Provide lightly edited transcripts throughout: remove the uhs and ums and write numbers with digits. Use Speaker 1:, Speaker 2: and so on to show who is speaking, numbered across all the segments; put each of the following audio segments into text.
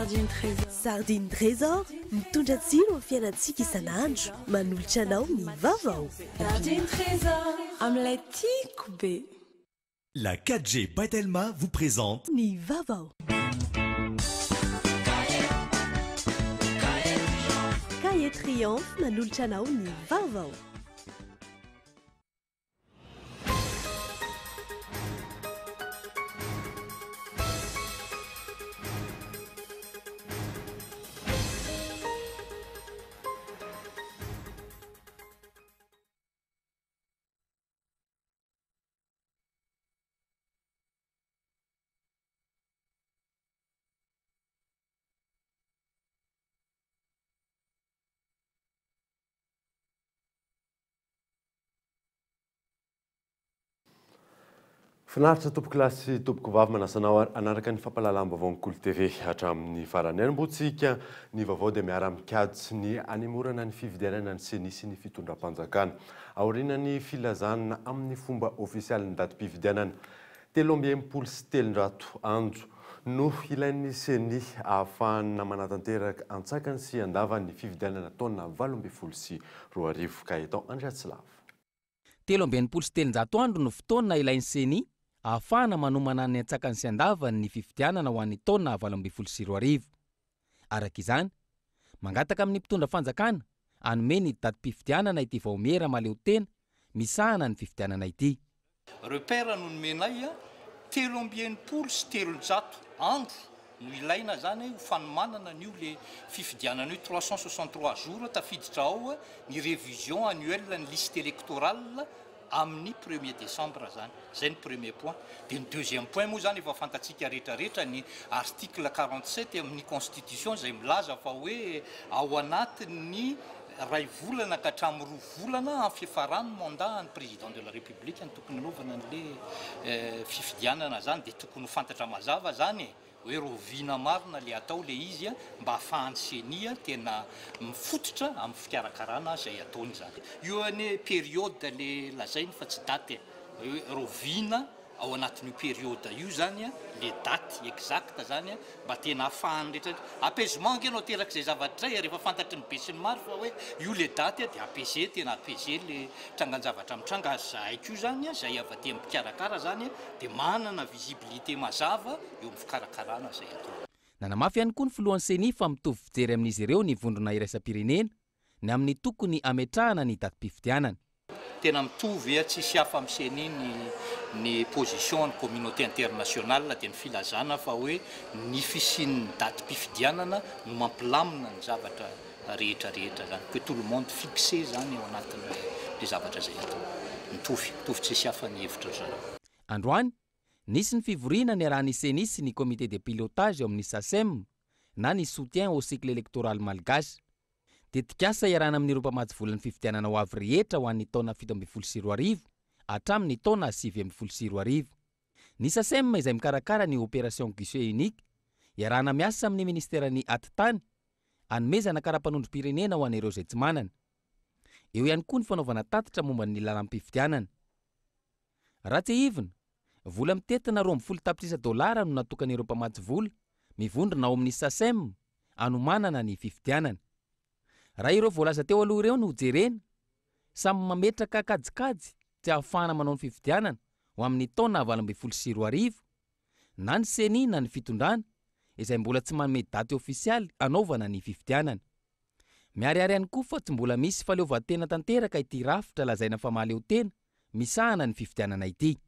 Speaker 1: Sardine Trésor.
Speaker 2: Sardine Trésor, mitondra tsiro amin'ny fiainantsika isan'andro, manolotra anao ny vaovao.
Speaker 1: Sardine Trésor, amin'ilay tiako be.
Speaker 3: La 4G by Telma vous présente
Speaker 2: Ny vaovao. Cahier Triomphe manolotra anao ny vaovao.
Speaker 4: Finaritra tompokolahy sy tompokovavy manasa anao hanaraka ny fampahalalam-baovaon'ny Kolo TV hatramin'ny farany. Hanombohantsika ny vaovao dia miara-mikajy ny hanemorana ny fifidianana ny Ceni sy ny fitondram-panjakana. Aorianan'ny filazana amin'ny fomba ofisialy ny datim-pifidianana 363 andro no ilain'ny Ceni ahafahana manatanteraka antsakany sy andavany ny fifidianana taona 2018. Gaëtan Andriatsilavo.
Speaker 5: 363 andro no fotoana ilain'ny Ceni ahafahana manomana ny antsakany sy andavany ny fifidianana ho an'ny taona 2018. Araka izany, mangataka amin'ny mpitondra fanjakana hanome ny datim-pifidianana ity vaomiera mahaleotena misahana ny fifidianana ity.
Speaker 6: Repère no nomenay, 363 andro no ilaina zany ho fanomanana an'io le fifidianana io, 363 jours tafiditra ao ny révision annuelle ny liste électorale amin'ny premier décembre zany. Zay ny premier point. Dia ny deuxième point moa zany efa fantatsika rehetrarehetra ny article 47 amin'ny constitution izay milaza fa hoe ao anatin'ny ray volana ka hatramin'ny roa volana amin'ny fiafaran'ny mandat an'ny président de la république ny tokony hanaovana an'le fifidianana zany. Dia tokony ho fantatra mazava zany e, hoe roviana marina le atao le izy mba ahafahan'ny CENI tena mifototra amin'ny fikarakarana izay ataony zany. Io anie période le lazainy fa tsy date e, hoe roviana ao anatin'io période io zany le date exacte zany mba tena ahafahan'ny rehetra. Apaisement ange no aterak'izay zavatra izay, rehefa fantatry ny be sy ny maro fa hoe io le date dia apaiser, tena apaiser le trangan-javatra mitranga. Ary zahay koa zany, izay avy aty amin'ny mpikarakara zany dia manana visibilité mazava eo amin'ny fikarakarana izay atao.
Speaker 5: Nanamafy ihany koa ny filohan'ny CENI fa mitovy fijery amin'izy ireo ny vondrona iraisam-pirenena ny amin'ny tokony hametrahana ny datim-pifidianana.
Speaker 6: Tena mitovy, tsisy hafa amin'ny CENI ny ny position ny communauté internationale dia ny filazana fa hoe ny fisian'ny datim-pifidianana no mampilamina ny zavatra rehetra rehetra zany, que tout le monde fixe zany ao anatin'ilay zavatra izay atao. Mitovy, mitovy tsisy hafa ny hevitra ry zareo.
Speaker 5: Androany, nisy ny fivoriana niarahan'ny CENI sy ny comité de pilotage ao amin'ny SACEM na ny soutien au cycle électoral malgache. Tetikasa iarahana amin'ireo mpamatsy volan'ny fifidianana ho avy rehetra ho an'ny taona 2017 hatramin'ny taona 2019. Ny SACEM izay mikarakara ny opération guichet unique, iarahana miasa amin'ny ministeran'ny Atitany, hanomezana kara-panondrom-pirenena ho an'ireo izay tsy manana. Eo ihany koa ny fanaovana tatitra momba ny lalam-pifidianana. Raha tsiahivina, vola mitentina 12 tapitrisa dolara no natokan'ireo mpamatsy vola mivondrona ao amin'ny SACEM hanomanana ny fifidianana. Raha ireo voalaza teo aloha ireo no jerena, samy mametraka kajikajy tsy ahafahana manao ny fifidianana ho amin'ny taona 2018 na ny CENI na ny fitondrana izay mbola tsy manome daty ofisialy hanaovana ny fifidianana. Miharihary ihany koa fa tsy mbola misy fahaleovantena tanteraka ity rafitra lazaina fa mahaleo tena misahana ny fifidianana ity.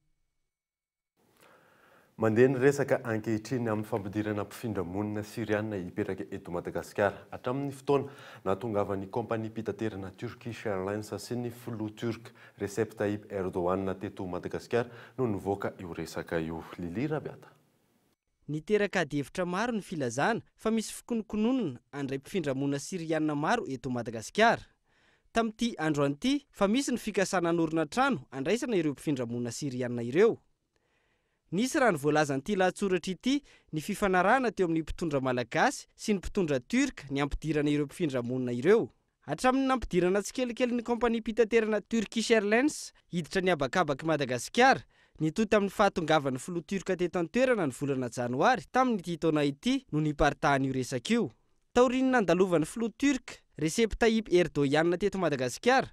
Speaker 4: Mandeha ny resaka ankehitriny amin'ny fampidirana mpifindra monina Syriana hipetraka eto Madagasikara. Hatramin'ny fotoana nahatongavan'ny kaompaniam-pitaterana Turkish Airlines sy ny filoha Turc Recep Tayyip Erdogan teto Madagasikara no nivoaka io resaka io. Lily Rabiata.
Speaker 7: Niteraka adihevitra maro ny filazana fa misy fikononkononana handray mpifindra monina Syriana maro eto Madagasikara. Tamin'ity androany ity fa misy ny fikasana hanorina trano handraisana ireo mpifindra monina Syriana ireo. Nisy raha ny voalazan'ity lahatsoratra ity ny fifanarahana teo amin'ny mpitondra malagasy sy ny mpitondra turc ny hampidirana ireo mpifindra monina ireo. Hatramin'ny nampidirana tsikelikely ny kaompaniam-pitaterana Turkish Airlines hiditra ny habakabak'i Madagasikara. Nitohy tamin'ny fahatongavan'ny filoha Turc teto an-toerana ny volana janoary tamin'ity taona ity no niparitahan'io resaka io. Taorian'ny nandalovan'ny filoha Turc, Recep Tayyip Erdogan teto Madagasikara,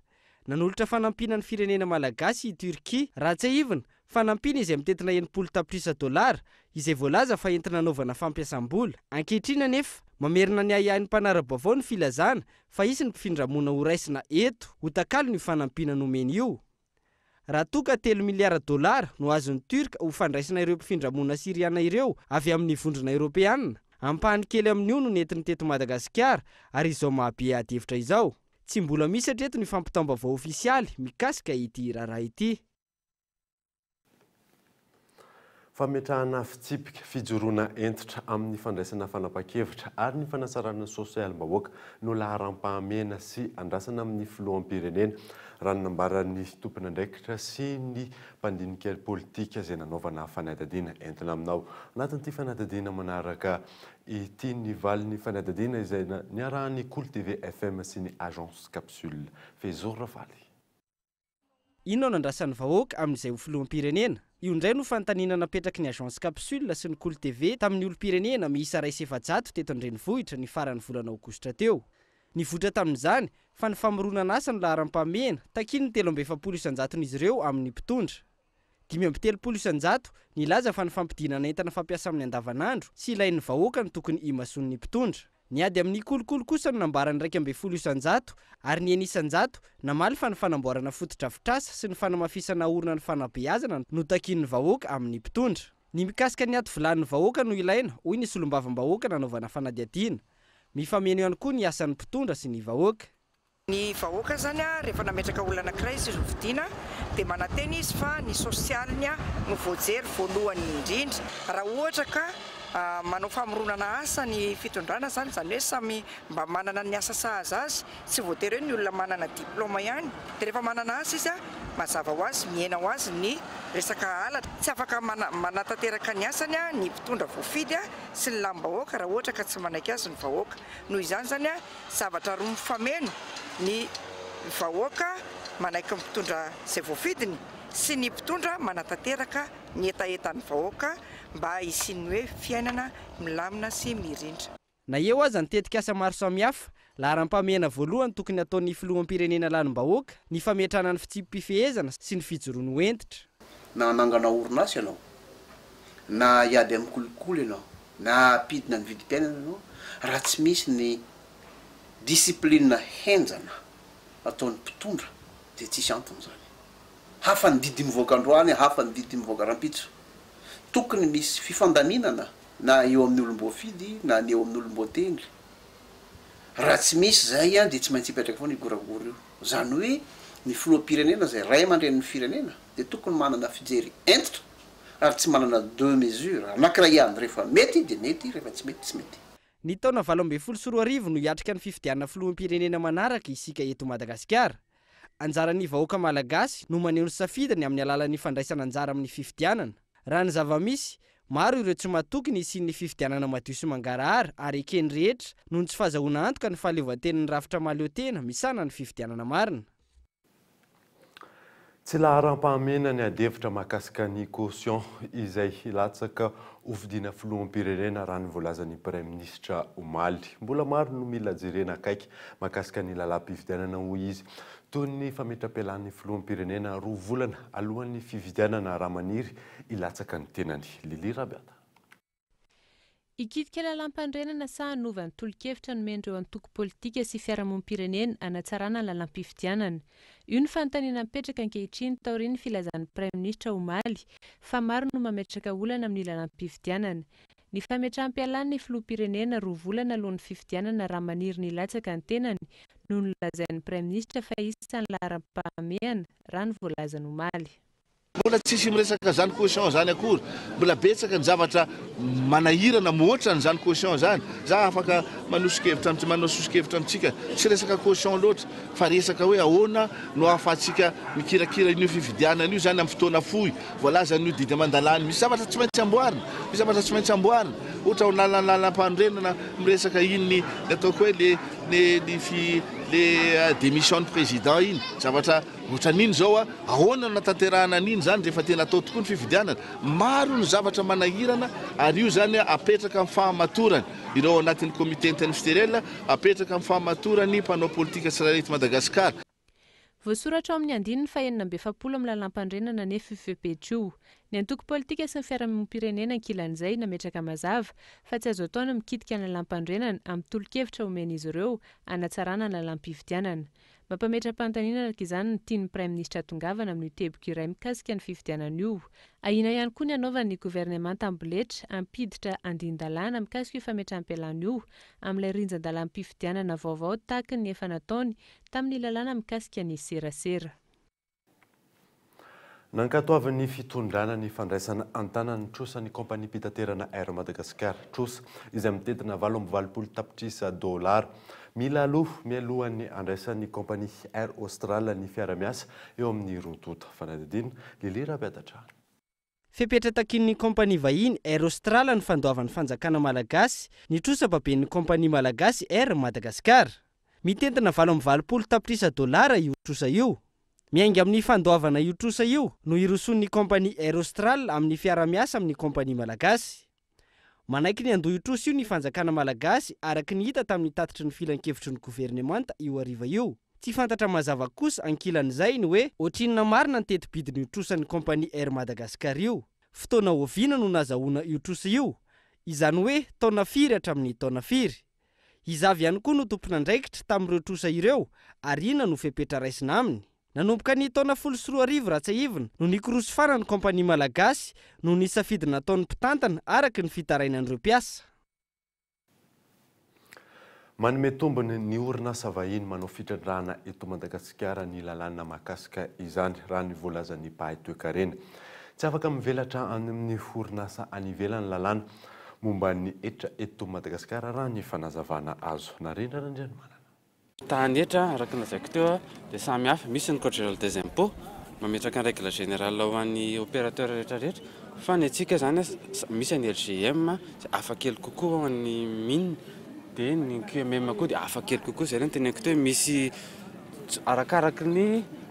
Speaker 7: nanolotra fanampiana ny firenena malagasy i Turquie, raha tsiahivina, fanampiana izay mitentina 60 tapitrisa dolara, izay voalaza fa entina hanaovana fampiasam-bola. Ankehitriny anefa, mamerina ny ahiahin'ny mpanara-baovao ny filazana fa hisy ny mpifindramonina horaisina eto ho takalon'io fanampiana nomena io. Raha toa ka telo miliara dolara no azon'ny Turc ho fandraisana ireo mpifindramonina Syriana ireo avy amin'ny Vondrona Eoropeana, ampahany kely amin'io no nentiny teto Madagasikara ary izao mahabe adihevitra izao. Tsy mbola misy hatreto ny fampitam-baovao ofisialy mikasika ity raharaha ity.
Speaker 4: Fametrahana fitsipika, fijoroana hentitra amin'ny fandraisana fanapahan-kevitra ary ny fanatsarana ny sosialim-bahoaka no laharam-pahamehana sy andrasana amin'ny filoham-pirenena, raha ny nambaran'ny tompon'andraikitra sy ny mpandinika politika izay nanaovana fanadihadiana. Entina aminao anatin'ity fanadihadiana manaraka ity ny valin'ny fanadihadiana izay niarahan'ny Kolo TV FM sy ny Agence Capsule. Fehizoro Ravaly.
Speaker 7: Inona no andrasan'ny vahoaka amin'izay ho filoham-pirenena? Io indray no fanontaniana napetraky ny Agence Capsule sy ny Kolo TV tamin'ny olom-pirenena miisa 101 teto an-drenivohitra ny faran'ny volana aogositra teo. Nivoitra tamin'izany fa ny famoronana asa no laharam-pahamehana takian'ny 43 isan-jaton'izy ireo amin'ny mpitondra. 35 isan-jato nilaza fa ny fampidinana entana fampiasa amin'ny andavanandro sy ilain'ny vahoaka no tokony himasoan'ny mpitondra. Ny ady amin'ny kolikoly kosa no nambaran'ny 11 isan-jato ary ny 6 isan-jato namaly fa ny fanamboarana fotodrafitrasa sy ny fanamafisana orina ny fanabeazana no takian'ny vahoaka amin'ny mpitondra. Ny mikasika ny ato vilanin'ny vahoaka no ilaina, hoy ny solombavambahoaka nanaovana fanadihadiana. Mifameno ihany koa ny asan'ny mpitondra sy ny vahoaka.
Speaker 8: Ny vahoaka izany rehefa nametraka olona anankiray izy hofidiana dia manantena izy fa ny sosialiny no voajery voalohany indrindra. Raha ohatra ka manao famoronana asa ny fitondrana izany, izany hoe samy mba manana ny asa sahaza azy, tsy voatery hoe ny olona manana diplaoma ihany, dia rehefa manana asa izy, mazava ho azy mihena ho azy ny resaka halatra. Tsy afaka manatanteraka ny asany ny mpitondra voafidy sy ny lamim-bahoaka raha ohatra ka tsy manaiky azy ny vahoaka. Noho izany izany, Zavatra roa mifameno, ny vahoaka manaiky ny mpitondra izay voafidiny sy ny mpitondra manatanteraka ny hetahetan'ny vahoaka mba hisian'ny hoe fiainana milamina sy mirindra.
Speaker 7: Na eo aza ny tetikasa maro samihafa, laharam-pahamehana voalohany tokony hataon'ny filoham-pirenena lanim-bahoaka ny fametrahana ny fitsipi-pifehezana sy ny fijoroany ho hentitra.
Speaker 9: Na hanangana orinasa ianao, na hiady amin'ny kolikoly ianao, na hampidina ny vidim-piainana ianao, raha tsy misy ny discipline henjana ataon'ny mpitondra dia tsisy antony izany. Hafa ny didy mivoaka androany, hafa ny didy mivoaka rahampitso. Tokony misy fifandaminana na eo amin'ny olom-boafidy na ny eo amin'ny olom-boatendry. Raha tsy misy izay dia tsy maintsy hipetraka foana io goragora io. Izany hoe ny filoham-pirenena izay ray aman-drenin'ny firenena dia tokony manana fijery hentitra ary tsy manana deux mesures, anankiray ihany, rehefa mety dia mety, rehefa tsy mety tsy mety.
Speaker 7: Ny taona 2018 no hiatrika ny fifidianana filoham-pirenena manaraka isika eto Madagasikara. Anjaran'ny vahoaka malagasy no maneho ny safidiny amin'ny alalan'ny fandraisana anjara amin'ny fifidianana. Raha ny zava-misy, maro ireo tsy matoky ny hisian'ny fifidianana madio sy mangarahara ary eken'ny rehetra noho ny tsy fahazahoana antoka ny fahaleovanten'ny rafitra mahaleo tena misahana ny fifidianana marina.
Speaker 4: Tsy laharam-pahamehana ny adihevitra mahakasika ny caution izay hilatsaka hofidiana filoham-pirenena raha ny voalazan'ny Praiminisitra omaly. Mbola maro no mila jerena akaiky mahakasika ny lalàm-pifidianana hoy izy, toy ny fametram-pialan'ny filoham-pirenena roa volana alohan'ny fifidianana raha maniry hilatsaka ny tenany. Lily Rabiata.
Speaker 10: Hikitika lalàmpanorenana sa hanova ny tolo-kevitra nomen'ireo antoko politika sy fiarahamonim-pirenena hanatsarana ny lalàm-pifidianana? Io ny fanontaniana mipetraka ankehitriny taorian'ny filazan'ny Praiminisitra omaly fa maro no mametraka olana amin'ny lalàm-pifidianana. Ny fametraham-pialan'ny filoham-pirenena roa volana alohan'ny fifidianana raha maniry ny hilatsaka ny tenany no nolazain'ny Praiminisitra fa isan'ny laharam-pahamehana raha ny voalazany omaly.
Speaker 11: Mbola tsisy miresaka zany caution zany akory, mbola betsaka ny zavatra manahirana mihoatra an'izany caution zany, za afaka manoso-kevitra amintsika, manao soso-kevitra amintsika, tsy resaka caution loatra fa resaka hoe ahoana no ahafahantsika mikirakira an'io fifidianana io zany amin'ny fotoana fohy, voalazan'io didy aman-dalàna io, misy zavatra tsy maintsy amboarina, misy zavatra tsy maintsy amboarina, ohatra ao lalàmpanorenana miresaka iny ny ataoko hoe le ny ny fi. le démission ny président iny, zavatra ohatran'iny zao a, ahoana no natanterahana an'iny zany rehefa tena atao tokoa ny fifidianana? Maro ny zavatra manahirana ary io zany apetraka amin'ny fahamatorany ireo ao anatin'ny comité interministériel, apetraka amin'ny fahamatorany mpanao politika tsirairay eto Madagasikara.
Speaker 10: Voasoratra ao amin'ny andininy faha-46 amin'ny lalàmpanorenana anefa io fepetra io. Ny antoko politika sy ny fiarahamonim-pirenena ankilan'izay nametraka mazava fa tsy azo atao ny mikitika ny lalàmpanorenana amin'ny tolo-kevitra omen'izy ireo hanatsarana ny lalàm-pifidianana. Mampametra-panontaniana araka izany ny tian'ny Praiminisitra hatongavana amin'io teboka iray mikasika ny fifidianana io. Ahiana ihany koa ny hanaovan'ny governemanta amboletra hampiditra andinin-dalàna mikasika io fametraham-pialana io amin'ilay rinjan-dalàm-pifidianana vaovao tahaka ny efa nataony tamin'ny lalàna mikasika ny serasera.
Speaker 4: Nankatoavin'ny fitondrana ny fandraisana an-tanana ny trosan'ny kaompaniam-pitaterana Air Madagascar, trosa izay mitentina 88 tapitrisa dolara. Mila aloha mialohan'ny handraisan'ny kaompania Air Austral ny fiara-miasa eo amin'ny roa tonta. Fanadihadiana, Lily Rabeatatrano.
Speaker 7: Fepetra takian'ny kaompania vahiny Air Austral ny fandoavan'ny fanjakana malagasy ny trosa baben'ny kaompania malagasy Air Madagascar. Mitentina 88 tapitrisa dolara io trosa io. Miainga amin'ny fandoavana io trosa io no hirosoan'ny kaompania Air Austral amin'ny fiara-miasa amin'ny kaompania malagasy. Manaiky ny handoa io trosa io ny fanjakana malagasy araka ny hita tamin'ny tatitry ny filankevitry ny governemanta io hariva io. Tsy fantatra mazava kosa ankilan'izay ny hoe ohatrinona marina ny teti-bidin'io trosan'ny kaompania Air Madagascar io. Fotoana oviana no nazahoana io trosa io? Izany hoe taona firy hatramin'ny taona firy? Iza avy ihany koa no tompon'andraikitra tamin'ireo trosa ireo ary inona no fepetra raisina aminy? Nanomboka ny taona 2010 raha tsiahivina no nikorosofana ny kaompania malagasy noho ny safidy nataon'ny mpitantana araka ny fitarainan'ireo mpiasa.
Speaker 4: Manome tombony ny orinasa vahiny manao fitrandrahana eto Madagasikara ny lalàna mahakasika izany, raha ny voalazan'ny mpahay toekarena. Tsy afaka mivelatra any amin'ny orinasa any ivelany ny lalàna momba ny hetra eto Madagasikara, raha ny fanazavana azo. Narindra Randrianomanana.
Speaker 12: Tahan'ny hetra, araka ny lazaiko teo, dia samy hafa. Misy ny Code général des impôts, mametraka ny règle générale ho an'ny opérateur rehetra rehetra, fa ny antsika izany misy ny LGM izay hafa kely kokoa ho an'ny mine, dia ny QMM koa dia hafa kely kokoa. Izay no teneniko teo hoe misy arakaraky ny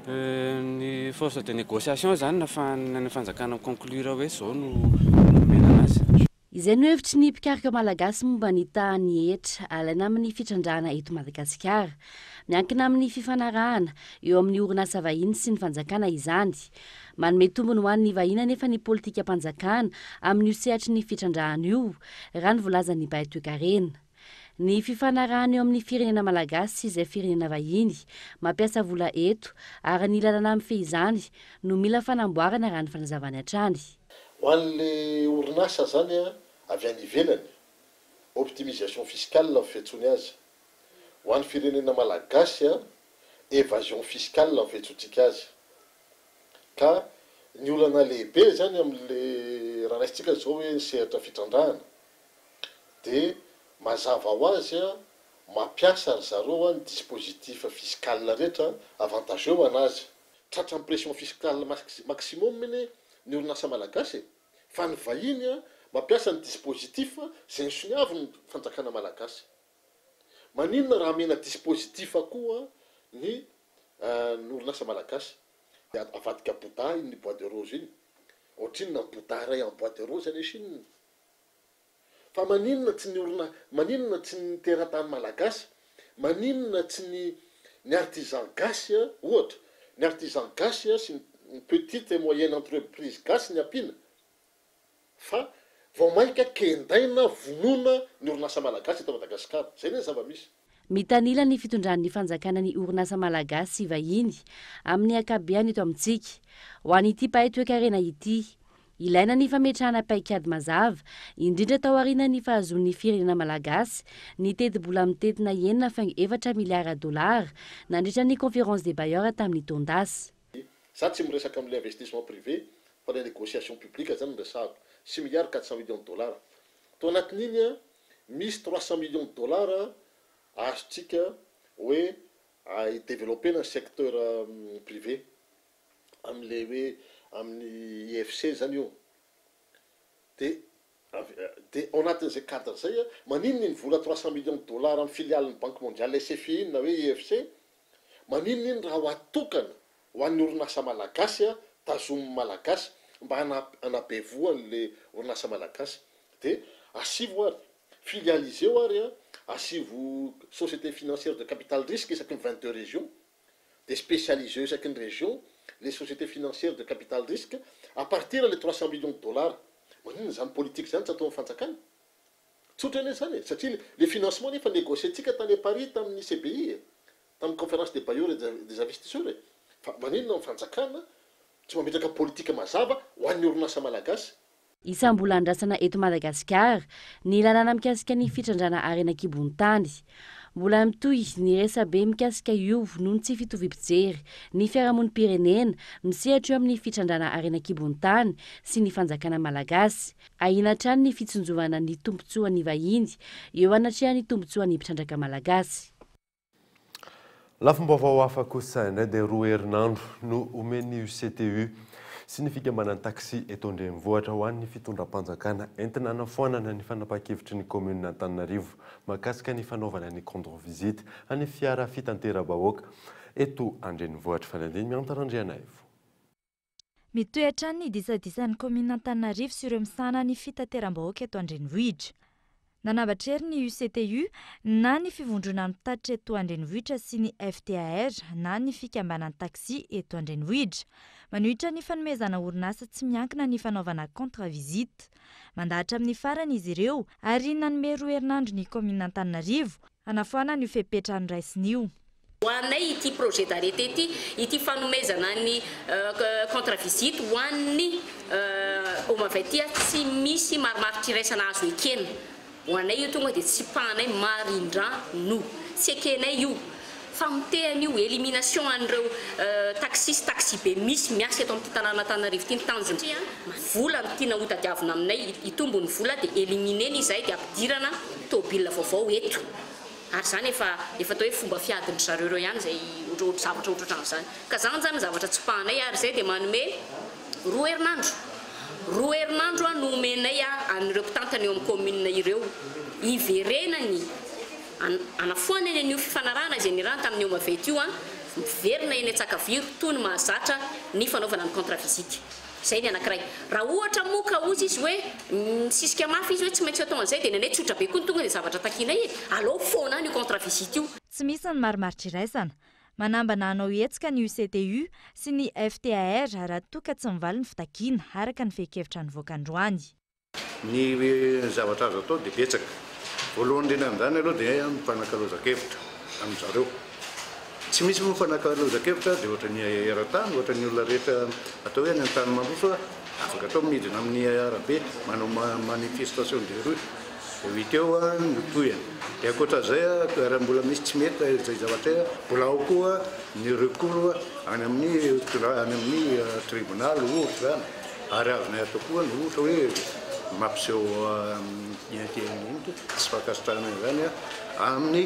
Speaker 12: ny force de négociation izany no ahafahan'ny fanjakana mi-conclure hoe izao no omena anazy.
Speaker 13: Izay no hevitry ny mpikaroka malagasy momba ny tahan'ny hetra alaina amin'ny fitrandrahana eto Madagasikara. Miankina amin'ny fifanarahana eo amin'ny orinasa vahiny sy ny fanjakana izany. Manome tombony ho an'ny vahiny anefa ny politikam-panjakana amin'io sehatry ny fitrandrahana io, raha ny voalazan'ny mpahay toekarena. Ny fifanarahana eo amin'ny firenena malagasy sy izay firenena vahiny mampiasa vola eto ary ny lalana mifehy izany no mila fanamboarana raha ny fanazavany hatrany.
Speaker 14: Ho an'le orinasa zany avy any ivelany, optimisation fiscale ny fiantsoany azy. Ho an'ny firenena malagasy, evasion fiscale ny fiantsoantsika azy. Ka ny olana lehibe zany amin'le, raha raisintsika zao hoe ny sehatra fitrandrahana, dia mazava ho azy mampiasa ry zareo ny dispositif fiscal rehetra avantageux ho anazy. Tratran'ny pression fiscale maximum anie ny orinasa malagasy e! Fa ny vahiny mampiasa ny dispositif izay nosoniavin'ny fanjakana malagasy. Maninona raha amena dispositif koa ny ny orinasa malagasy? Dia avadika Bouddha iny bois de rose iny. Ohatrinona ny Bouddha iray en bois de rose any Chine? Fa maninona tsy ny orina, maninona tsy ny teratany malagasy, maninona tsy ny ny artisan gasy ohatra, ny artisan gasy sy ny petite et moyenne entreprise gasy ny ampiana fa vao mainka kendaina vonoina ny orinasa malagasy eto Madagasikara. Zay anie ny zava-misy.
Speaker 13: Mitanila ny fitondran'ny fanjakana ny orinasa malagasy sy vahiny amin'ny ankabeany eto amintsika. Ho an'ity mpahay toekarena ity, ilaina ny fametrahana paikady mazava, indrindra taorian'ny fahazoan'ny firenena malagasy ny tetibola mitentina enina faingo efatra miliara dolara nandritra ny conférence des bailleurs tamin'ny taon-dasa.
Speaker 14: Za tsy miresaka amin'ilay investissement privé fa ilay négociation publique zany no resahako, six milliards quatre cent millions de dollars. Tao anatin'iny Misy 300 millions de dollars azontsika hoe hi-developper-na ny secteur privé amin'ilay hoe amin'ny IFC zany io. Dia. Dia ao anatin'izay cadre izay, maninona iny vola 300 millions de dollars amin'ny filialin'ny Banque mondiale SFI iny na hoe IFC, maninona iny raha ho atokana ho an'ny orinasa malagasy, tazomin'ny malagasy mba hanabevoa an'le orinasa malagasy. Dia asivo ary, filialiseo ary, asivo société financière de capital risque isaky ny 22 régions. Dia spécialiseo isaky ny région les sociétés financières de capital risque à partir le 300 millions de dollars. Maninona izany politique izany tsy ataon'ny fanjakana? Tsotra anie izany e! Satria le financement anie efa négocier-tsika tany Paris tamin'ny CBI e! Tamin'ny conférence des bailleurs et des investisseurs e! Fa maninona ny fanjakana tsy mametraka politique mazava ho an'ny orinasa malagasy?
Speaker 13: Isam-bola andrasana eto Madagasikara ny lalàna mikasika ny fitrandrahana harena an-kibon'ny tany. Mbola mitohy ny resabe mikasika io noho ny tsy fitoviam-pijery ny fiarahamonim-pirenena misehatra eo amin'ny fitrandrahana harena an-kibon'ny tany sy ny fanjakana malagasy. Ahiana hatrany ny fitsinjovana ny tombontsoan'ny vahiny eo anatrehan'ny tombontsoan'ny mpitrandraka malagasy.
Speaker 4: Lafim-baovao hafa kosa indray dia roa herinandro no omen'ny UCTU sy ny fikambanan'ny taxi eto an-drenivohitra ho an'ny fitondram-panjakana entina hanafoanana ny fanapahan-kevitry ny kaominina Antananarivo mahakasika ny fanaovana ny contre-visite an'ny fiara fitanteram-bahoaka eto an-drenivohitra. Fanadihadiana Mianta Randrianaivo.
Speaker 15: Mitohy hatrany ny disadisan'ny kaominina Antananarivo sy ireo misahana ny fitateram-bahoaka eto an-drenivohitra. Nanambatra hery ny UCTU na ny fivondronan'ny mpitatitra eto an-drenivohitra sy ny FTAR na ny fikambanan'ny taxi eto an-drenivohitra. Manohitra ny fanomezana orinasa tsy miankina ny fanaovana contre-visite. Mandahatra amin'ny farany izy ireo ary nanome roa herinandro ny kaominina Antananarivo hanafoanana io fepetra noraisiny io.
Speaker 16: Ho anay ity projet d'arrêté ity, ity fanomezana ny contre visite ho an'ny Omavay ity tsy misy marimaritra iraisana azo ekena. Ho anay io tonga dia tsipahanay marindrano. Tsy ekenay io. Famotehana io, élimination an'ireo taxi sy taxi-be misy miasa eto amin'ity tanàn'Antananarivo ity ny tanjona. Vola no tiana hotadiavina aminay, hitombo ny vola dia éliminer-na izahay dia ampidirana tôbila vaovao eto. Ary izany efa efa atao hoe fomba fiadin-dry zareo ireo ihany izay ohatrohatry zavatra ohatrohatran'izany. Ka izany izany ny zavatra tsipahanay ary izay dia manome roa herinandro. Roa herinandro no omenay an'ireo mpitantana eo amin'ny commune ireo hiverenany hanafoanany an'io fifanarahana izay nirahany tamin'ny Omavet io, miverina eny Antsakaviro toy ny mahazatra ny fanaovana ny contre visite. Izay ny anankiray. Raha ohatra moa ka hozy izy hoe misisika mafy izy hoe tsy maintsy atao an'izay dia ny anay tsotra be koa ny tonga dia zavatra takianay e! Alao foana any io contre visite io.
Speaker 15: Tsy misy ny marimaritra iraisana. Manambana hanao hetsika ny UCTU sy ny FTAR raha toa ka tsy mivaly ny fitakiana, araka ny fehin-kevitra nivoaka androany.
Speaker 17: Ny zavatra azo atao dia betsaka. Voalohany indrindra amin'izany aloha dia mifanakalozan-kevitra amin-dry zareo. Tsy misy moa mifanakalozan-kevitra dia ohatran'ny eran-tany, ohatran'ny olona rehetra atao hoe any an-tany mandroso, afaka atao midina amin'ny arabe manao manifestation de rue. Dia ho hita eo ny tohiny. Dia ankoatra izay, raha mbola misy tsy mety izay zavatra izay, mbola ao koa ny recours any amin'ny any amin'ny tribonaly ohatra izany. Ary azonay atao koa ny ohatra hoe mampiseho tsy fankasitrahana izany amin'ny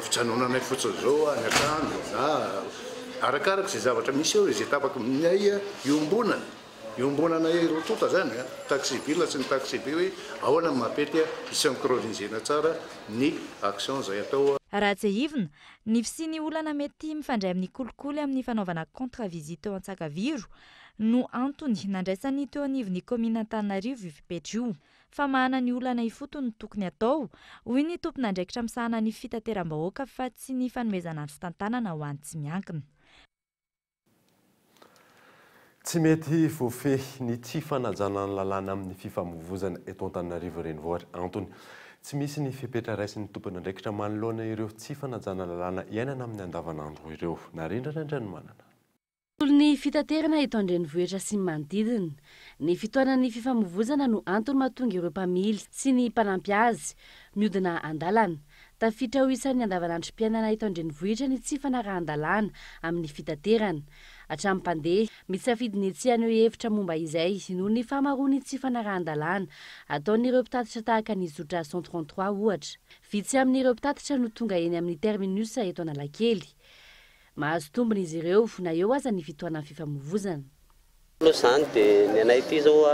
Speaker 17: fijanonanay fotsiny izao any an-trano na arakaraka izay zavatra misy eo, izay tapaky ny ay iombonana, iombonanay roa tonta izany, taxi ville sy ny taxi be hoe ahoana no mampety hi-synchroniser-na tsara ny action izay atao.
Speaker 15: Raha tsiahivina, ny fisian'ny olana mety mifandray amin'ny kolikoly amin'ny fanaovana contre-visite eo Antsakaviro no antony nandraisan'ny teo anivon'ny kaominina Antananarivo io fepetra io. Famahana ny olana ifotony no tokony hatao, hoy ny tompon'andraikitra misahana ny fitateram-bahoaka fa tsy ny fanomezana ny fitantanana ho an'ny tsy miankina.
Speaker 4: Tsy mety voafehy ny tsy fanajana ny lalàna amin'ny fifamoivozana eto Antananarivo Renivohitra. Antony, tsy misy ny fepetra raisin'ny tompon'andraikitra manoloana ireo tsy fanajana lalàna iainana amin'ny andavanandro ireo. Narindra Randrianomanana.
Speaker 13: Tontolon'ny fitaterana eto an-drenivohitra sy ny manodidina. Ny fitohanan'ny fifamoivozana no antony mahatonga ireo mpamily sy ny mpanampy azy mihodina an-dalana. Tafiditra ho isan'ny andavanandrom-piainana eto an-drenivohitra ny tsy fanarahan-dalàna amin'ny fitaterana. Hatramin'ny mpandeha, misafidy ny tsy haneho hevitra momba izay noho ny fahamaroan'ny tsy fanarahan-dalàna ataon'ireo mpitatitra tahaka ny zotra 133 ohatra. Vitsy amin'ireo mpitatitra no tonga eny amin'ny terminus eto Analakely. Mahazo tombony izy ireo na eo aza ny fitohanan'ny fifamoivozana.
Speaker 18: Aloha izany dia ny anay ity izao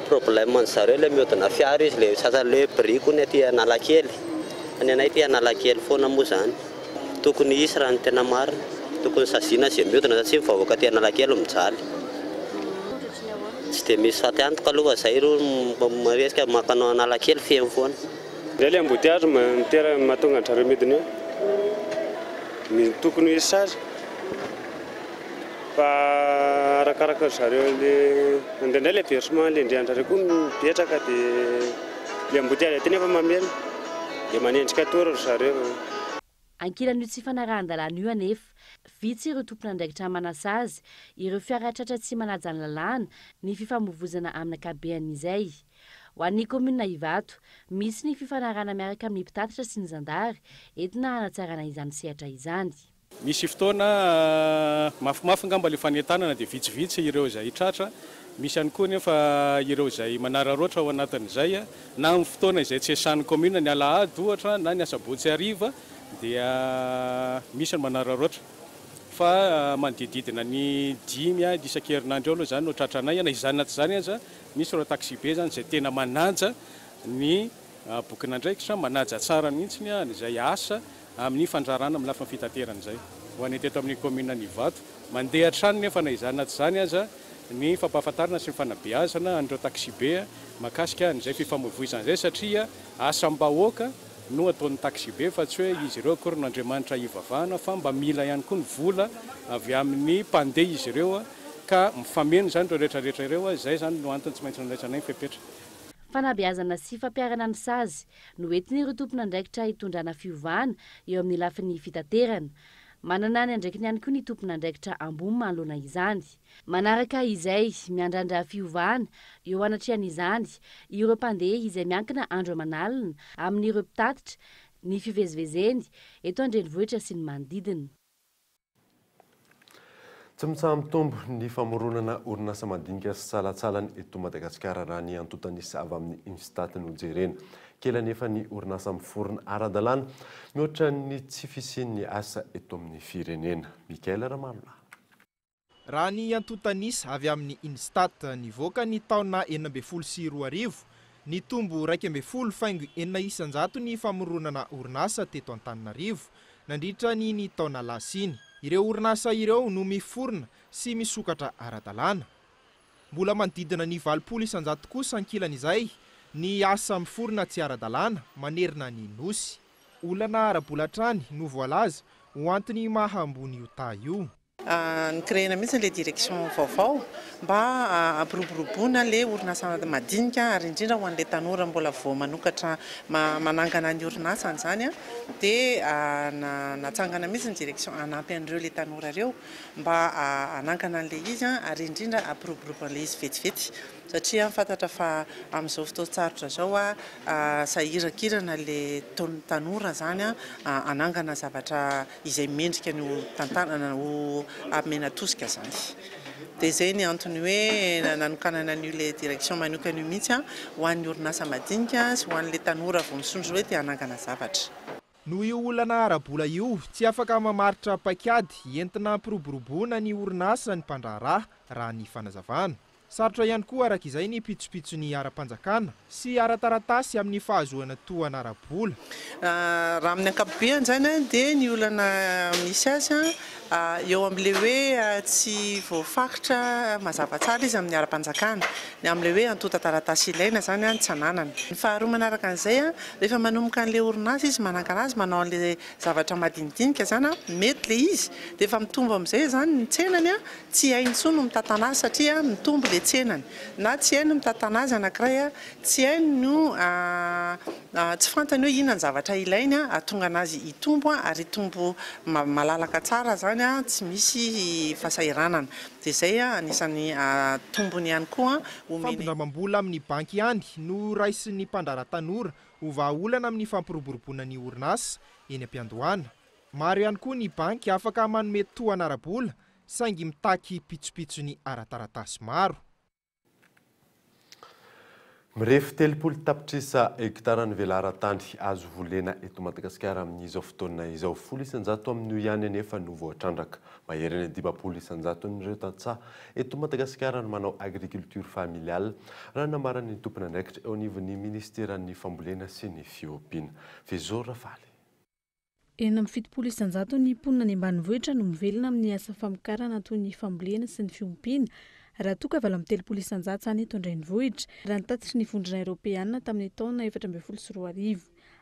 Speaker 18: Problème an zareo le miodina fiara izy le sasany le biriky hono aty Analakely. Fa ny anay aty Analakely foana moa zany. Tokony hisy raha ny tena marina. Tokony saziana ze miodina satria ny vahoaka aty Analakely mijaly. Tsy dia misy faty antoka aloha fa zay ro miresaka makanao Analakely feno foana.
Speaker 12: Ndray le embouteillage mitera mahatonga an-drareo midina eo. Ny tokony hisy sazy fa arakaraka ry zareo le indraindray le versement le ndrian-drareo koa mipetraka de le embouteillage aty nefa mamely de manendrika tour ry zareo.
Speaker 13: Ankilan'io tsy fanarahan-dalàna io anefa, vitsy ireo tompon'andraikitra manasazy ireo fiara tratra tsy manaja ny lalàna ny fifamoivozana amin'ny ankabean'izay. Ho an'ny kaominina Ivato, misy ny fifanarahana miaraka amin'ny mpitatitra sy ny zandary entina hanatsarana izany sehatra izany.
Speaker 19: Misy fotoana mafimafy angamba ilay fanentanana dia vitsivitsy ireo izay tratra, misy ihany koa anefa ireo izay manararaotra ao anatin'izay na amin'ny fotoana izay tsy iasan'ny kaominina, ny alahady ohatra na ny asabotsy hariva dia misy ny manararaotra fa manodididina ny dimy isan-kerinandro eo aloha izany no tratranay, na izany na tsy izany aza misy ireo taxibe izany izay tena manaja ny bokin'andraikitra, manaja tsara mihitsy an'izay asa amin'ny fandrarana amin'ny lafiny fitaterana izay ho an'ny teto amin'ny kaominina Ivato. Mandeha hatrany nefa na izany na tsy izany aza ny fampahafantarana sy ny fanabeazana an'ireo taxibe mahakasika an'izay fifamoivoizana izay satria asam-bahoaka no ataon'ny taxibe fa tsy hoe izy ireo akory no Andriamanitra hivavahana fa mba mila ihany koa ny vola avy amin'ny mpandeha izy ireo ka mifameno izany ireo rehetra rehetra ireo, izay izany no antony tsy maintsy nandraisanay ny fepetra.
Speaker 13: Fanabeazana sy fampiharana ny sazy no entin'ireo tompon'andraikitra hitondrana fiovana eo amin'ny lafiny fitaterana. Manana ny andraikiny ihany koa ny tompon'andraikitra ambony manoloana izany. Manaraka izay, miandrandra fiovana eo anatrehan'izany ireo mpandeha izay miankina andro aman'alina amin'ireo mpitatitra ny fivezivezeny eto an-drenivohitra sy ny manodidina.
Speaker 4: Tsy mitsaha-mitombo ny famoronana orinasa madinika sy salantsalany eto Madagasikara raha ny antontan'isa avy amin'ny Instat no jerena. Kely anefa ny orinasa miforona ara-dalàna mihoatra ny tsy fisian'ny asa eto amin'ny firenena. Michael Ramalolahy.
Speaker 20: Raha ny antontan'isa avy amin'ny Instat nivoaka ny taona 2016, nitombo 11 faingo 6% ny famoronana orinasa teto Antananarivo nandritra ny taona lasa iny. Ireo orinasa ireo no miforona sy misokatra ara-dalàna. Mbola manodidina ny 80% kosa ankilan'izay ny asa miforona tsy ara-dalàna manerana ny nosy. Olana ara-bola hatrany no voalaza ho antony maha ambony io taha io.
Speaker 21: Ny créena mihitsy le direction vaovao mba hampiroboroboana le orinasa madinika ary indrindra ho an'le tanora mbola vao manokatra manangana ny orinasany zany a dia natsangana mihitsy ny direction hanampy an'ireo le tanora ireo mba hanangana an'le izy a ary indrindra hampiroborobo an'le izy vetivety satria fantatra fa amin'izao fotoan-tsarotra zao a sahirakirana le tanora zany a hanangana zavatra izay mendrika ny ho tantanana ho amena tosika zany. Dia izay ny antony hoe nanokanana an'io le direction manokana io mihitsy a ho an'ny orinasa madinika sy ho an'le tanora vao misondro hoe te hanangana zavatra.
Speaker 20: Noho io olana ara-bola io, tsy afaka mamaritra paikady entina hampiroboroboana ny orinasa ny mpandraharaha raha ny fanazavana. Sarotra ihany koa araka izay ny pitsopitsony ara-panjakana sy ara-taratasy amin'ny fahazoana tohana ara-bola.
Speaker 21: Raha amin'ny ankapobeany zany dia ny olana misy azy a eo amin'le hoe tsy voafaritra mazava tsara izy amin'ny ara-panjakana, ny amin'le hoe antontan-taratasy ilaina zany a tsy ananany. Ny faharoa manaraka an'izay a rehefa manomboka an'le orinasa izy manangana azy manao an'le zavatra madinidinika zany a mety le izy dia efa mitombo amin'izay zany ny tsenany a tsy hainy intsony no mitantana azy satria mitombo le tsenany, na tsy hainy mitantana azy anankiray a tsy hainy no tsy fantany hoe inona ny zavatra ilainy a hahatonga anazy hitombo a ary hitombo malalaka tsara zany a tsy misy fahasahiranana. Dia izay a anisan'ny tombony ihany koa omena.
Speaker 20: Fampindramam-bola amin'ny banky ihany no raisin'ny mpandraharaha tanora ho vahaolana amin'ny fampiroboroboana ny orinasa eny am-piandohana. Maro ihany koa ny banky afaka manome tohana ara-bola saingy mitaky pitsopitsony ara-taratasy maro.
Speaker 4: Mirefy 30 tapitrisa hektara ny velaran-tany azo volena eto Madagasikara amin'izao fotoana izao. 10% amin'io ihany anefa no voatrandraka. Mahery ny 50%-n'ireo tantsaha eto Madagasikara no manao agriculture familiale, raha ny nambaran'ny tompon'andraikitra eo anivon'ny minisiteran'ny fambolena sy ny fiompiana. Vezo Rafaly.
Speaker 1: 76% ny mponina any ambanivohitra no mivelona amin'ny asa famokarana toy ny fambolena sy ny fiompiana, raha toa ka 38% izany eto an-drenivohitra, raha ny tatitry ny Vondrona Eoropeana tamin'ny taona 2014.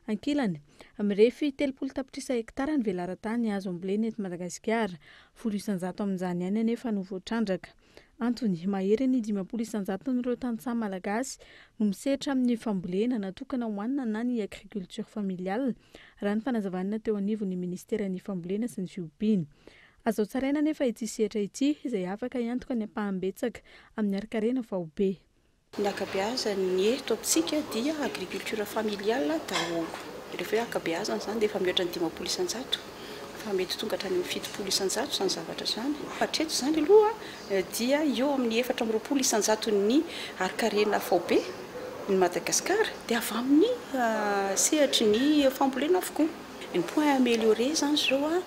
Speaker 1: Ankilany, mirefy 30 tapitrisa hektara ny velaran-tany azo ambolena eto Madagasikara. 10% amin'izany ihany anefa no voatrandraka. Antony, mahery ny 50%-n'ireo tantsaha malagasy no misehatra amin'ny fambolena natokana hohanina na ny agriculture familiale, raha ny fanazavana teo anivon'ny minisiteran'ny fambolena sy ny fiompiana. Azo tsaraina anefa ity sehatra ity, izay afaka hiantoka ny ampaham-betsaka amin'ny harin-karena faobe.
Speaker 22: Ny ankabeazan'ny eto amintsika dia agriculture familiale daholo. Rehefa hoe ankabeazany izany dia efa mihoatra ny 50% fa mety tonga hatrany amin'ny 70% izany zavatra izany. Hatreto izany aloha dia eo amin'ny 24 isan-jaton'ny harin-karena faobe ny Madagasikara dia avy amin'ny sehatry ny fambolena avokoa. Ny point à améliorer izany izao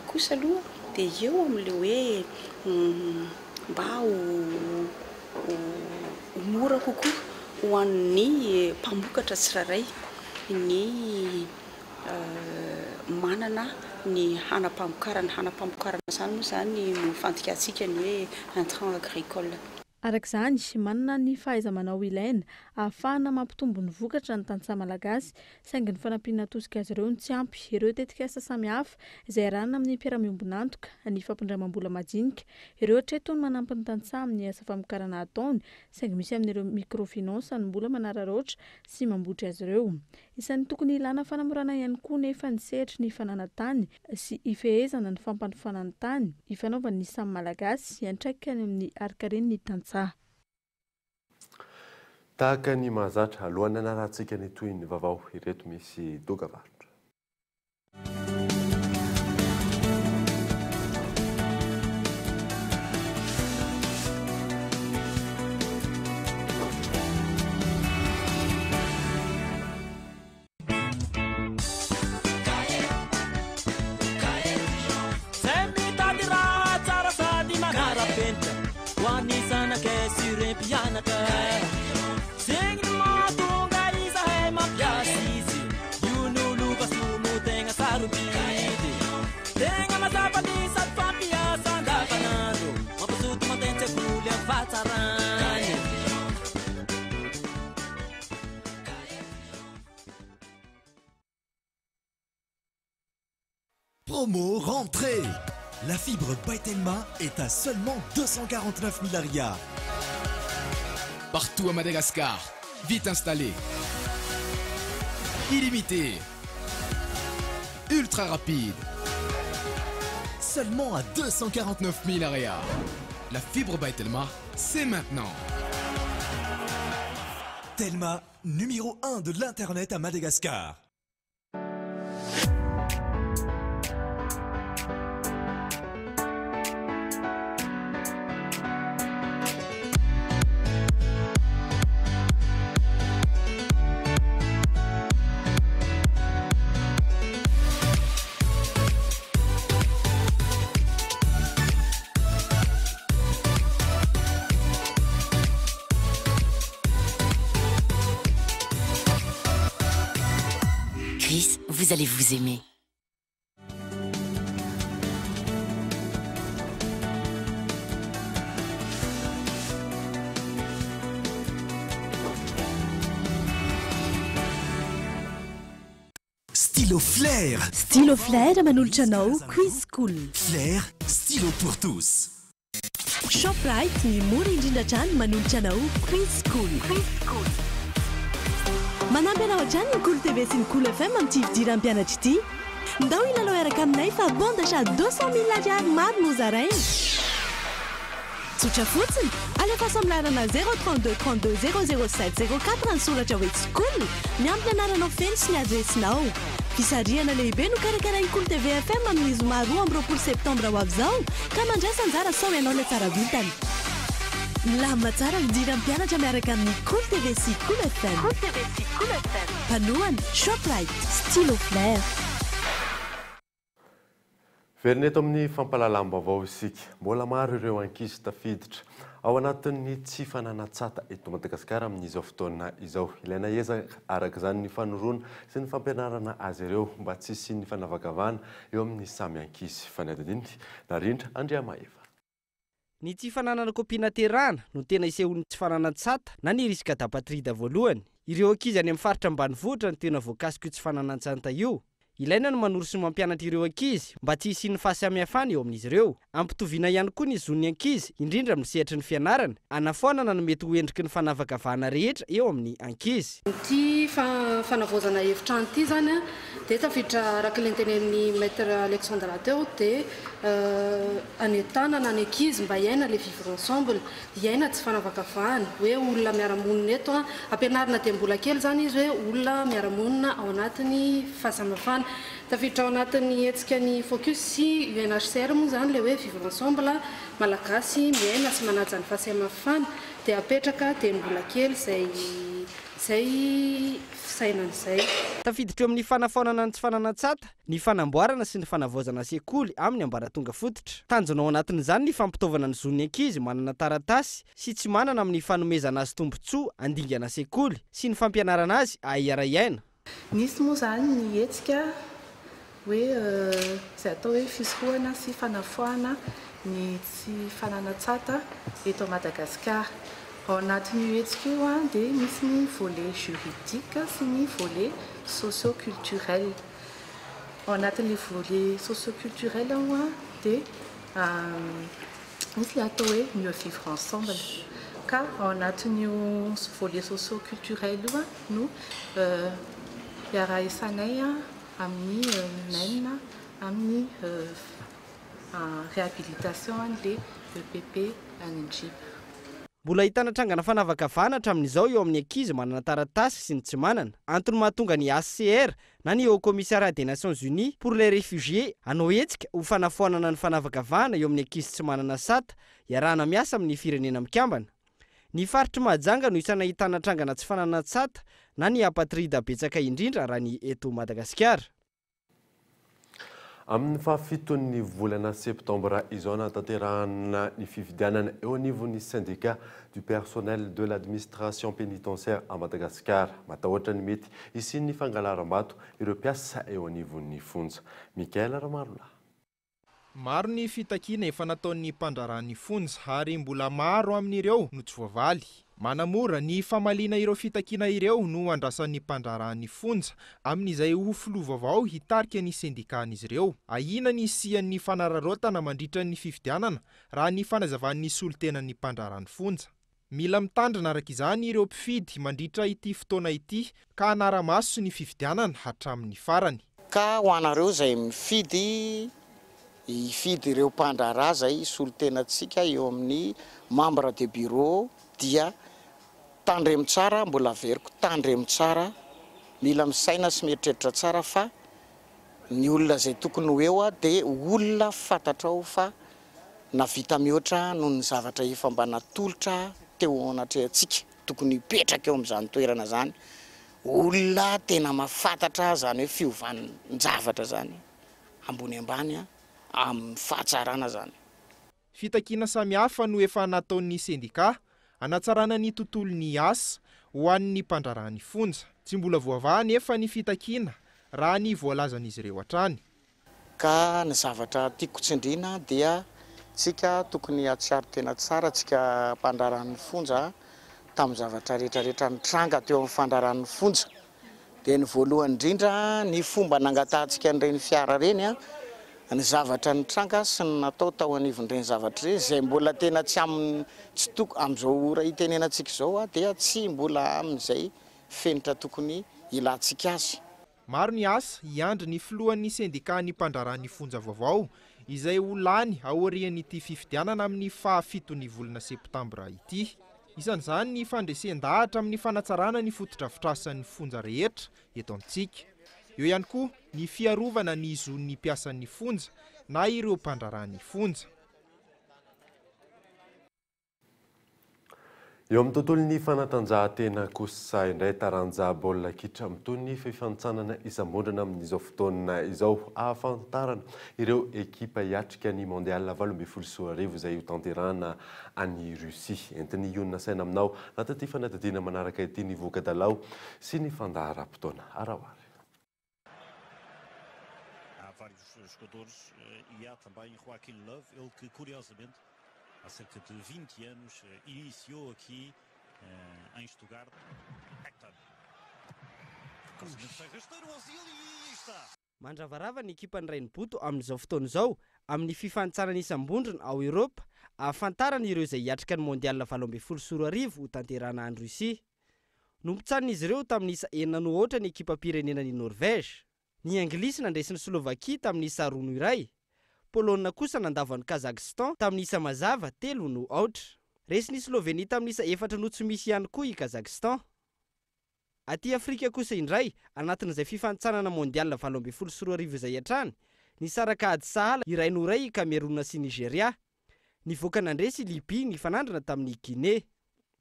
Speaker 22: kosa aloha dia eo amin'ilay hoe mba ho ho mora kokoa ho an'ny mpamokatra tsirairay ny manana ny hanam-pamokarana. Hanam-pamokarana izany moa izany no fandikantsika ny hoe intrant agricole.
Speaker 1: Araka izany, manana ny fahaiza-manao ilaina ahafahana mampitombo ny vokatra ny tantsaha malagasy, saingy ny fanampiana tosika azy ireo no tsy ampy. Ireo tetikasa samihafa izay iarahana amin'ny mpiara-miombon'antoka, ny fampindramam-bola madinika, Ireo hatreto no manampy ny tantsaha amin'ny asa famokarana ataony, saingy misy amin'ireo microfinance no mbola manararaotra sy mambotry azy ireo. Isan'ny tokony hilana fanamorana ihany koa nefa ny sehatry ny fananan-tany sy ifehezana ny fampanofana ny tany ifanaovan'ny samy Malagasy hiantraikany amin'ny harinkaren'ny tantsaha.
Speaker 4: Tahaka ny mahazatra, alohan'ny hanarahantsika ny tohin'ny vaovao, ireto misy dokavarotra.
Speaker 23: Zay mitady raha tsara sady manara-penitra ho an'ny zanaka sy ireo mpianatra. Zegny no mahatonga izahay mampiasa izy io no lova soa no tegna sarobidy. Tegna mazava ny sady fampiasa andavanandro, mampazoto mandeha an-tsekoly amin'ny fahatsarany.
Speaker 3: Promo rentrée. La fibre by Telma est à seulement 249 000 ariary.
Speaker 24: Partout à Madagascar, vite installé. Illimité. Ultra rapide. Seulement à 249 000 ariary. La fibre by Telma, c'est maintenant.
Speaker 3: Telma, numéro 1 de l'internet à Madagascar.
Speaker 25: Chris, vous allez vous aimer.
Speaker 3: Stylo Flair.
Speaker 2: Stylo Flair manolotra anao Quiz School.
Speaker 3: Flair, stylo pour tous.
Speaker 2: Shoprite ny mora indrindra hatrany manolotra anao Quiz School. Manampy anao hatrany ny Kolo TV sy ny Kolo FM amin'ity fidiram-pianatra ity. Ndao hilalao hiaraka aminay fa bon d'achat 200 mille ariary maro no zaraina. Tsotra fotsiny, alefaso amin'ny laharana 0 32 32 00 7 04 ny soratra hoe School, miampy ny anaranao feno sy ny adiresinao. Fisarihana lehibe no karakarain'ny Kolo TV FM amin'ny zoma 22 septambra ho avy izao, ka mandraisa anjara sao ianao ilay tsara vintana. Milamina tsara midira mpianatra miaraka amin'ny Kolo TV sy Kolo FM. Kolo TV sy Kolo FM. Mpanohana, Shoprite, Stylo Flair.
Speaker 4: Verina eto amin'ny fampahalalam-baovao isika. Mbola maro ireo ankizy tafiditra ao anatin'ny tsy fananan-tsata eto Madagasikara amin'izao fotoana izao. Ilaina ezaka araka izany ny fanoroana sy ny fampianarana azy ireo mba tsy hisian'ny fanavakavahana eo amin'ny samy ankizy. Fanadihadiana Narindra Andriamahefa.
Speaker 7: Ny tsy fananana kopia naterahana no tena isehoan'ny tsy fananan-tsata na ny risque d'apatride voalohany. Ireo ankizy any amin'ny faritra ambanivohitra no tena voakasik'io tsy fananan-tsata io. Ilaina ny manoro sy mampianatra ireo ankizy mba tsy hisian'ny fahasamihafana eo amin'izy ireo. Ampitoviana ihany koa ny zon'ny ankizy, indrindra amin'ny sehatry ny fianarana, hanafoanana ny mety ho endriky ny fanavakavahana rehetra eo amin'ny ankizy.
Speaker 5: Ity fanavaozana efitrano ity izany dia tafiditra araka ilay notenenin'i Maître Alexandra teo dia hanentanana ny ankizy mba hiaina ilay vivre ensemble, hiaina tsy fanavakavahana, hoe olona miara-monina eto, ampianarina dia mbola kely izany izy hoe olona miara-monina ao anatin'ny fahasamihafana. Tafiditra ao anatin'ny hetsika ny Focus sy UNHCR moa izany ilay hoe vivre ensemble, Malagasy miaina sy manaja ny fahasamihafana dia apetraka dia mbola kely izay izay fisainana izay.
Speaker 7: Tafiditra eo amin'ny fanafoanana ny tsy fananan-tsata, ny fanamboarana sy ny fanavaozana sekoly amin'ny ambaratonga fototra. Tanjona ao anatin'izany ny fampitaovana ny zon'ny ankizy manana taratasy sy tsy manana amin'ny fanomezana azy tombontsoa handingana sekoly sy ny fampianarana azy hahay hiara-hiaina.
Speaker 6: Nisy moa izany ny hetsika hoe izay atao hoe fisorohana sy fanafoahana ny tsy fananan-tsata eto Madagasikara. Ao anatin'io hetsika io dia misy ny volet juridique sy ny volet socio-culturel. Ao anatin'ilay volet socio-culturel moa dia Misy ilay atao hoe mieux vivre ensemble ka ao anatin'io volet socio culturel io no iarahisanay amin'ny MEN amin'ny réhabilitation an'ilay EPP any Andriba.
Speaker 7: Mbola ahitana trangana fanavakavahana hatramin'izao eo amin'ny ankizy manana taratasy sy ny tsy manana. Antony mahatonga ny HCR na ny Haut Commissariat des Nations Unies pour les Réfugiés hanao hetsika ho fanafoanana ny fanavakavahana eo amin'ny ankizy tsy manana sata iarahana miasa amin'ny Firenena Mikambana. Ny faritr'i Mahajanga no isan'ny ahitana trangana tsy fananan-tsata na ny apatrida betsaka indrindra raha ny eto Madagasikara.
Speaker 4: Amin'ny fahafiton'ny volana septambra izao hanatanterahana ny fifidianana eo anivon'ny Syndicat du personnel de l'administration pénitentiaire à Madagascar. Matahotra ny mety hisian'ny fangalaram-bato ireo mpiasa eo anivon'ny fonja. Michael Ramarolahy.
Speaker 20: Maro ny fitakiana efa nataon'ny mpandraharaha ny fonja ary mbola maro amin'ireo no tsy voavaly. Manamora ny famaliana ireo fitakiana ireo no andrasan'ny mpandraharaha ny fonja amin'izay ho filoha vaovao hitarika ny sendikan'izy ireo. Ahiana ny hisian'ny fanararaotana mandritra ny fifidianana raha ny fanazavan'ny solontenan'ny mpandraharaha ny fonja. Mila mitandrina araka izany ireo mpifidy mandritra ity fotoana ity ka hanara-maso ny fifidianana hatramin'ny farany.
Speaker 8: Ka ho anareo izay mifidy, hifidy ireo mpandraharaha izay hisolo tena antsika eo amin'ny membre de bureau dia tandremo tsara, mbola averiko, tandremo tsara, mila misaina sy mieritreritra tsara fa ny olona izay tokony ho eo dia olona fantatrao fa navita mihoatra noho ny zavatra efa mba natolotra teo anatrehantsika, tokony hipetraka eo amin'izany toerana izany olona tena mahafantatra izany hoe fiovan-javatra izany ambony ambany amin'ny fahatsarana izany.
Speaker 20: Fitakiana samihafa no efa nataon'ny sendikà hanatsarana ny tontolon'ny asa ho an'ny mpandraharaha ny fonja. Tsy mbola voavaha anefa ny fitakiana raha ny voalazan'izy ireo hatrany.
Speaker 8: Ka ny zavatra tiako tsindriana dia tsika tokony hahatsiaro tena tsara tsika mpandraharahan'ny fonja tamin'ny zavatra rehetra rehetra nitranga teo amin'ny fandraharahan'ny fonja. Dia ny voalohany indrindra ny fomba nangatahantsika an'ireny fiara ireny, ny zavatra nitranga sy ny natao tao anivon'ireny zavatra ireny izay mbola tena tsy amin'ny tsy toko amin'izao ora itenenantsika izao dia tsy mbola amin'izay fenitra tokony hilantsika azy.
Speaker 20: Maro ny asa hiandry ny filohan'ny sendikan'ny mpandraharaha ny fonja vaovao izay ho lany aorian'ity fifidianana amin'ny fahafiton'ny volana septambra ity. Isan'izany ny fandresen-dahatra amin'ny fanatsarana ny fotodrafitrasan'ny fonja rehetra eto amintsika. Eo ihany koa ny fiarovana ny zon'ny mpiasan'ny fonja na ireo mpandraharaha ny fonja.
Speaker 4: Eo amin'ny tontolon'ny fanatanjahantena kosa indray, taranja baolina kitra mitohy ny fifanintsanana isam-bondrona amin'izao fotoana izao ahafantarana ireo ekipa hiatrika ny Mondial 2018 izay hotanterahana any Russie. Entin'i Ionona saina aminao anatin'ity fanadihadiana manaraka ity ny voka-dalao sy ny fandaharam-potoana. Araho ary.
Speaker 9: Há vários jogadores e há também Joaquim Love, ele que curiosamente há cerca de 20 anos iniciou aqui em Stuttgart. Hector. Conseguiu rasteiro o Ozil e aí está.
Speaker 7: Mandravarava ny ekipan'ny Rainiboto amin'izao fotoana izao amin'ny fifanintsanana isam-bondrona ao Eoropa ahafantarana ireo izay hiatrika ny Mondial 2018 hotanterahana any Russie. Nompitsanin'izy ireo tamin'ny isa enina no aotra ny ekipam-pirenenan'i Norvège. Ny Anglisy nandresy ny Slovakia tamin'ny isa roa no iray. Polonina kosa nandavo an'i Kazakhstan tamin'ny isa mazava telo no aotra. Resin'i Slovenia tamin'ny isa efatra no tsy misy ihany koa i Kazakhstan. Aty Afrika kosa indray, anatin'izay fifanintsanana Mondial 2018 izay hatrany, nisaraka ady sahala iray no iray i Cameroun sy Nigeria. Nivoaka nandresy i Libye nifanandrina tamin'i Guinée.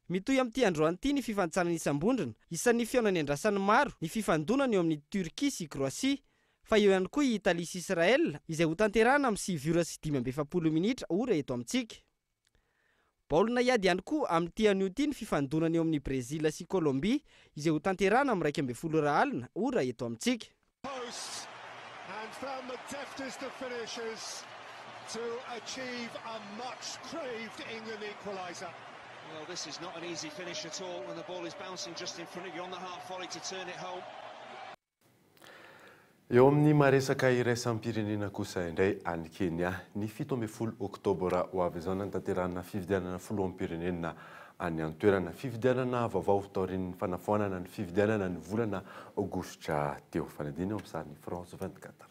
Speaker 7: Mitohy amin'ity androany ity ny fifanintsanana isam-bondrona. Isan'ny fihaonana iandrasan'ny maro ny fifandonana eo amin'i Turquie sy Croatie. Fa eo ihany koa i Italie sy Israël izay hotanterahana amin'ny 9 ora sy 45 minitra ora eto amintsika. Baolina hiady ihany koa amin'ity anio ity ny fifandonana eo amin'i Brésil sy Colombie izay hotanterahana amin'ny 11 ora alina ora eto amintsika.
Speaker 10: Post and found the deftest of finishes to achieve a much craved England equaliser.
Speaker 11: Well, this is not an easy finish at all when the ball is bouncing just in front of you on the half volley to turn it home.
Speaker 4: Eo amin'ny maresaka iraisam-pirenena kosa indray, any Kenya, ny 17 oktobra ho avy izao nanatanterahana fifidianana filoham-pirenena any an-toerana. Fifidianana vaovao taorian'ny fanafoanana ny fifidianana ny volana aogositra teo. Fanadihadiana eo amin'ny sarin'ny France 24.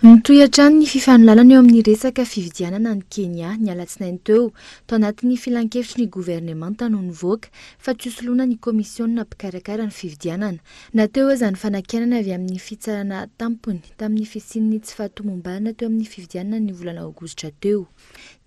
Speaker 14: Mitohy hatrany ny fifanolanana eo amin'ny resaka fifidianana any Kenya ny alatsinainy teo. Tao anatin'ny filankevitry ny governemanta no nivoaka fa tsy hosoloina ny komisiona mpikarakara ny fifidianana. Na teo aza ny fanakianana avy amin'ny fitsarana tampony tamin'ny fisian'ny tsy fahatomombanana teo amin'ny fifidianana ny volana aogositra teo.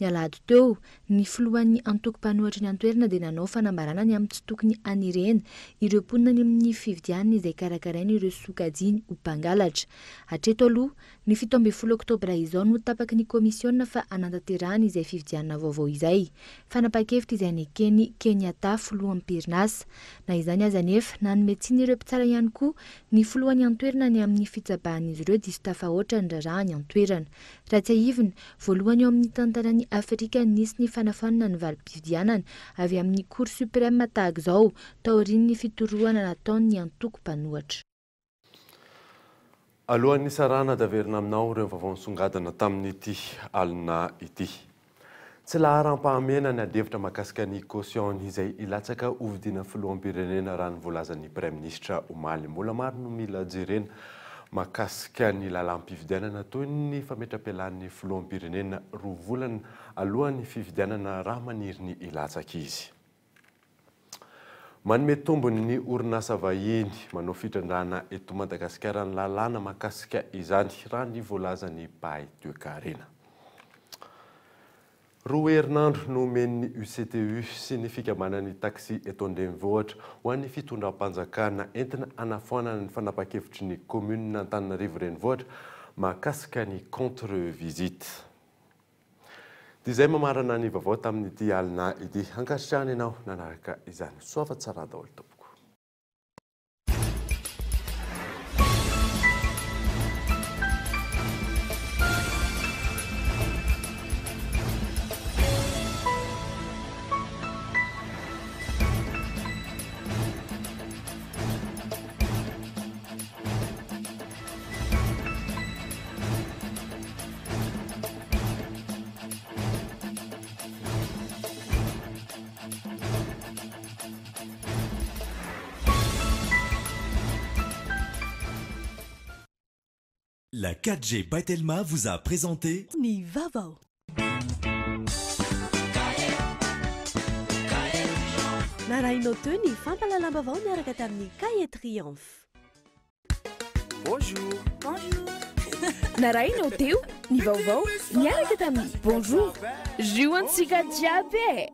Speaker 14: Ny alahady teo, ny filohan'ny antoko mpanohitra ny an-toerana dia nanao fanambarana ny amin'ny tsy tokony hanerena ireo mponina any amin'ny fifidianana izay karakarainy ireo sokajiny ho mpangalatra. Hatreto aloha, ny 17 oktobra izao no tapaky ny komisiona fa hanatanterahana izay fifidianana vaovao izay. Fanapahan-kevitra izay neken'i Kenyatta filoham-perinasa. Na izany aza anefa, nanome tsiny ireo mpitsara ihany koa ny filohan'ny an-toerana ny amin'ny fitsabahan'izy ireo diso tafahoatra ny raharaha any an-toerana. Raha tsiahivina, voalohany eo amin'ny tantaran'i Afrika nisy ny fanafoanana ny valim-pifidianana avy amin'ny Cour suprême tahaka izao, taorian'ny fitorohana nataon'ny antoko mpanohitra.
Speaker 4: Alohan'ny hisarahana dia averina aminao ireo vaovao nisongadina tamin'ity alina ity. Tsy laharam-pahamehana ny adihevitra mahakasika ny caution izay hilatsaka hofidiana filoham-pirenena raha ny voalazan'ny Praiminisitra omaly. Mbola maro no mila jerena mahakasika ny lalàm-pifidianana toy ny fametram-pialan'ny filoham-pirenena roa volana alohan'ny fifidianana raha maniry ny hilatsaka izy. Manome tombony ny orinasa vahiny manao fitrandrahana eto Madagasikara ny lalàna mahakasika izany raha ny voalazan'ny mpahay toekarena. Roa herinandro no omen'ny UCTU sy ny fikambanan'ny taxi eto an-drenivohitra ho an'ny fitondram-panjakana entina hanafoanana ny fanapahan-kevitry ny kaominina Antananarivo Renivohitra mahakasika ny contre visite. Dia izay mamarana ny vaovao tamin'ity alina ity. Ankasitrahana ianao nanaraka izany. Soava tsara daholo tompoko.
Speaker 3: La 4G by Telma vous a présenté
Speaker 2: Ny vaovao. Narahinao teo ny fampahalalam-baovao niaraka tamin'ny Cahier Triomphe.
Speaker 16: Bonjour.
Speaker 2: Bonjour.
Speaker 26: Narahinao teo ny vaovao niaraka tamin'ny Bonjour. Jus antsika jiaby e!